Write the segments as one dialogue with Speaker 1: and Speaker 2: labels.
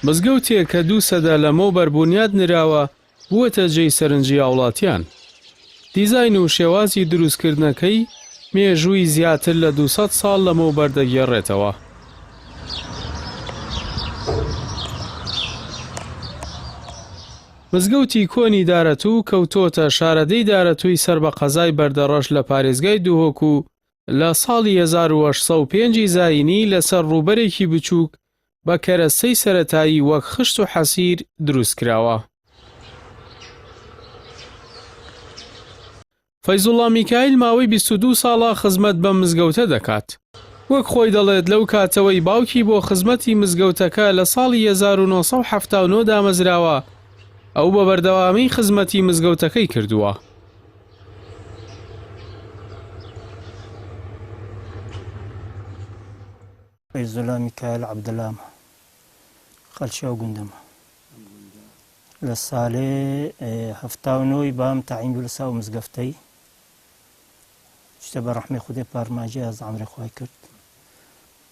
Speaker 1: مزگەوتێک کە دوو سەدە لەمەوبەر بونیاد نراوە، بووەتە جێی سەرنجی هاوڵاتیان. دیزاین و شێوازی دروستکردنەکەی مێژووی زیاتر لە 200 ساڵ لەمەوبەر دەگێڕێتەوە. مزگەوتی کۆنی دارەتوو کەوتۆتە شارەدێی دارەتووی سەر بە قەزای بەردەڕەش لە پارێزگای دهۆک و لە ساڵی 1805 ی زایینی لەسەر ڕووبەرێکی بچووک بە کەرەستەی سەرەتایی وەک خشت و حەسیر دروست کراوە. فەیزوڵا میکایل ماوەی 22 ساڵە خزمەت بەم مزگەوتە دەکات. وەک خۆی دەڵێت لەو کاتەوەی باوکی بۆ خزمەتی مزگەوتەکە لە ساڵی 1979 دامەزراوە، ئەو بە بەردەوامی خزمەتی مزگەوتەکەی کردووە.
Speaker 2: فەیزوڵا میکایل عەبدوڵامە، خەڵکی ئەو گوندەمە. لە سالێ 79 ی بام تەعین بوو لە ساو مزگەفتەی شتە بە ڕەحمی خودێ پارماجی ئاز عەمرێ خوای کرد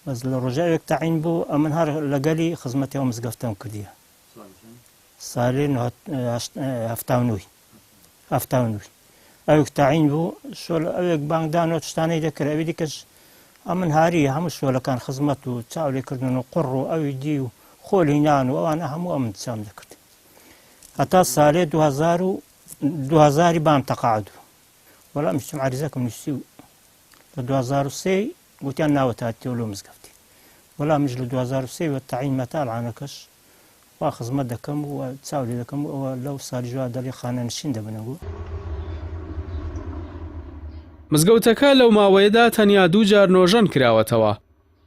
Speaker 2: بەس لە ڕۆژاوێک تەعین بوو ئەمن هەر لەگەلی خزمەتی ئەو مزگەفتەم کردیە سالێ 79 79 ئەوێک تەعین بوو شۆل ئەوێک بانگدان و شتانەی دەکرد ئەوی دیکەش ئەمن هاری هەموو شۆلەکان خزمەت و چاولێکردن و قوڕ و ئەوی دی و خۆلی نان و ئەوانە هەموو ئەمن چام دەکرد هەتا سالێ 2000 و 2000 بام تەقاعد بوو وەڵام شتم عریزەکەم نووسی و لە 2003 گوتیان ناوەتە تێولۆ مزگەفتی وەڵام منش لە 2003 وە تەعین مەتا العانەکەش وا خزمەت دەکەم و چاو لێ دەکەم و ئەوە لەو سالیش وا دەڵێ خانەنشین دەبنەوە.
Speaker 1: مزگەوتەکە لەو ماوەیەدا تەنیا دوو جار نۆژەن کراوەتەوە،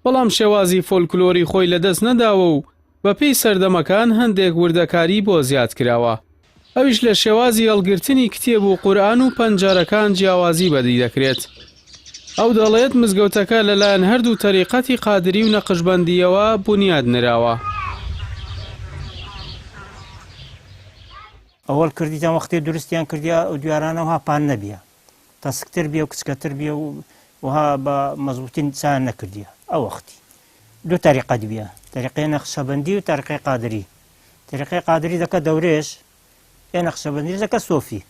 Speaker 1: بەڵام شێوازی فۆلکلۆری خۆی لەدەست نەداوە و بەپێی سەردەمەکان هەندێک وردەکاری بۆ زیاد کراوە، ئەویش لە شێوازی هەڵگرتنی کتێب و قورئان و پەنجەرەکان جیاوازی بەدی دەکرێت. ئەو دەڵێت مزگەوتەکە لەلایەن هەردوو تەریقەتی قادری و نەقشبەندییەوە بونیاد نراوە.
Speaker 2: ئەوەڵ کردیتان وەختێ دروستیان کردیا ئەو دویارانە وها پان نەبیە تەسکتر بیە و کچکەتر بیە و وها بە مەزبووتی چایان نەکردیە ئەو وەختی دوو تەریقەت بیە تەریقەی نەخشەبەندی و تەریقەی قادری تەریقەی قادری دەکە دەورێش ئێ نەخشەبەندیش دەکە سۆفی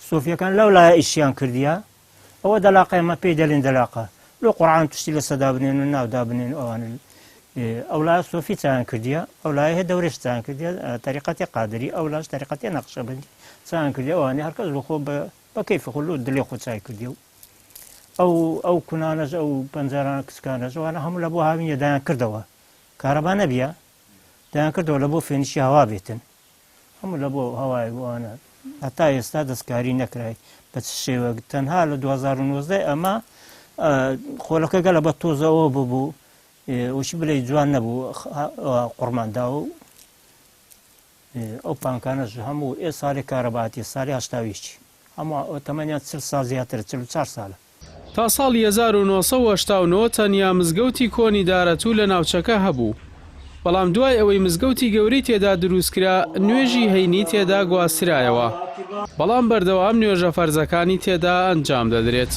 Speaker 2: سۆفیەکان لەو لایە ئیشیان کردیە ئەوە دەلاقە ئێمە پێی دەلێن دەلاقە لۆ قورعان تشتی لە سەدا بنێن و ناو دابنێن و ئەوانە ئەو لایە سۆفی چیان کردیە ئەو لایە هێ دەورێش چیان کردیە تەریقەتی قادری ئەو لاش تەریقەتی نەقشەبەندی چیان کردیە ئەوانە هەرکەس لۆ خۆ بە کەیفی خۆ لۆ دلێ خۆ چای کردیە و ئەو ئەو کونانەش ئەو پەنجەرانە کچکانەش ئەوانە هەموو لە بۆ هاوینە دایان کردەوە کارەبا نەبیە دایان کردەوە لە بۆ فێنشی هەوا بێتن هەموو لە بۆ هەوای وانە هەتا ئێستا دەستکاری نەکرای بە چ شێوەک تەنها لە 2019 ئەمە خۆلەکە گەلە بە تۆزەوە ببوو وشی بلێ جوان نەبوو قڕماندا و ئەو پانکانەش هەموو ئێ ساڵی کارەباتی ساڵی هەشتاویچی هەموو تەمەنیان چل ساڵ زیاترە 44 ساڵە.
Speaker 1: تا ساڵی 1989 تەنیا مزگەوتی کۆنی دارەتوو لە ناوچەکە هەبوو، بەڵام دوای ئەوەی مزگەوتی گەورەی تێدا دروستکرا نوێژی هەینی تێدا گواسترایەوە، بەڵام بەردەوام نوێژە فەرزەکانی تێدا ئەنجام دەدرێت.